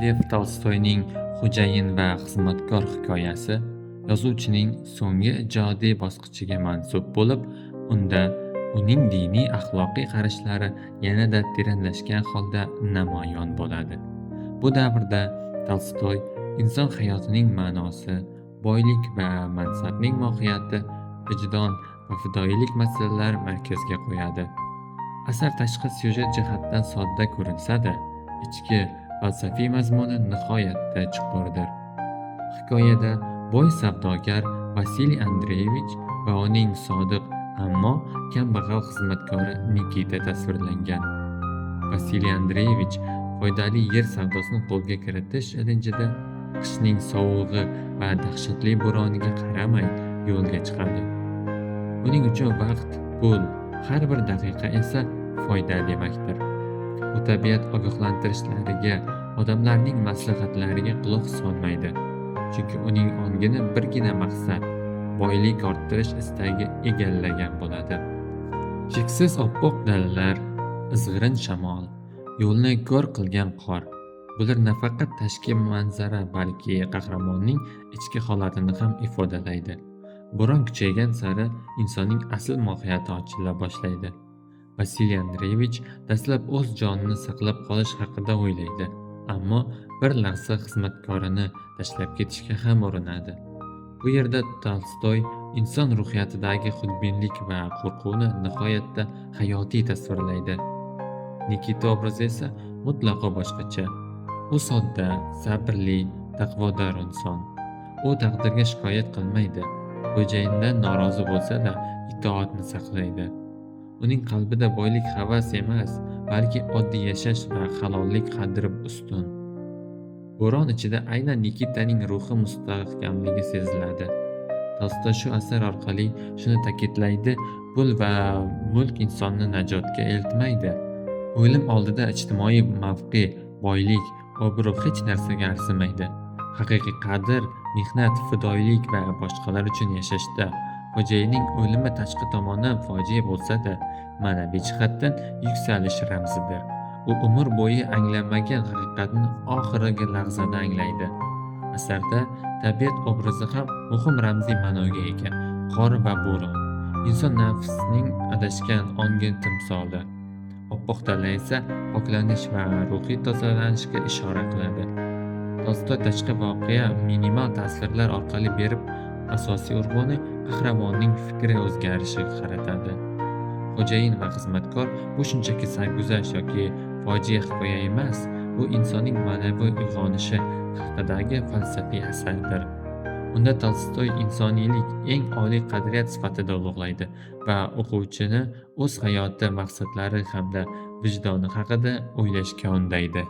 Lev Tolstoyning "Xo'jayin va xizmatkor" hikoyasi yozuvchining so'nggi ijodiy bosqichiga mansub bo'lib, unda uning diniy axloqiy qarashlari yanada teranlashgan holda namoyon bo'ladi. Bu davrda Tolstoy inson hayotining ma'nosi, boylik va mansabning mohiyati, vijdon va fidoyilik masalalarini markazga qo'yadi. Asar tashqi syujet jihatdan sodda ko'rinsa-da, ichki falsafiy mazmuni nihoyatda chuqurdir. Hikoyada boy savdogar Vasiliy Andreyevich va uning sodiq, ammo kambag'al xizmatkori Nikita tasvirlangan. Vasiliy Andreyevich foydali yer savdosini qo'lga kiritish ilinjida qishning sovug'i va dahshatli bo'roniga qaramay yo'lga chiqadi. Uning uchun vaqt pul, har bir daqiqa esa foyda demakdir. U tabiat ogohlantirishlariga, odamlarning maslahatlariga quloq solmaydi. Chunki uning ongini birgina maqsad boylik orttirish istagi egallagan bo'ladi. Cheksiz oppoq dalalar, izg'irin shamol, yo'lni ko'r qilgan qor. Bular nafaqat tashqi manzara, balki qahramonning ichki holatini ham ifodalaydi. Bo'ron kuchaygan sari insonning asl mohiyati ochila boshlaydi. Vasiliy Andreyevich dastlab o'z jonini saqlab qolish haqida o'ylaydi, ammo bir lahza xizmatkorini tashlab ketishga ham urinadi. Bu yerda Tolstoy inson ruhiyatidagi xudbinlik va qo'rquvni nihoyatda hayotiy tasvirlaydi. Nikita obrazi esa mutlaqo boshqacha. U sodda, sabrli, taqvodor inson. U taqdirga shikoyat qilmaydi. Xo'jayinidan norozi bo'lsa-da, itoatni saqlaydi. Uning qalbida boylik havas emas, balki oddiy yashash va halollik qadri ustun. Bo'ron ichida aynan Nikitaning ruhi mustahkamligi seziladi. Tolstoy shu asar orqali shuni ta'kidlaydi: pul va mulk insonni najotga eltmaydi. O'lim oldida ijtimoiy mavqe, boylik, obro' hech narsaga arzimaydi. Haqiqiy qadr mehnat, fidoyilik va boshqalar uchun yashashda. Xo'jayinning o'limi tashqi tomondan fojia bo'lsa-da, ma'naviy jihatdan yuksalish ramzidir. U umr bo'yi anglamagan haqiqatni oxirgi lahzada anglaydi. Asarda tabiat obrazi ham muhim ramziy ma'noga ega. Qor va bo'ron inson nafsining adashgan ongi timsoli. Oppoq dala esa poklanish va ruhiy tozalanishga ishora qiladi. Tolstoy tashqi voqea minimal tasvirlar orqali berib, asosiy urg'uni qahramonning fikri o'zgarishiga qaratadi. "Xo'jayin va xizmatkor" bu shunchaki sarguzasht yoki fojia hikoya emas, bu insonning ma'naviy uyg'onishi haqidagi falsafiy asardir. Unda Tolstoy insoniylik eng oliy qadriyat sifatida ulug'laydi va o'quvchini o'z hayoti maqsadlari hamda vijdoni haqida o'ylashga undaydi.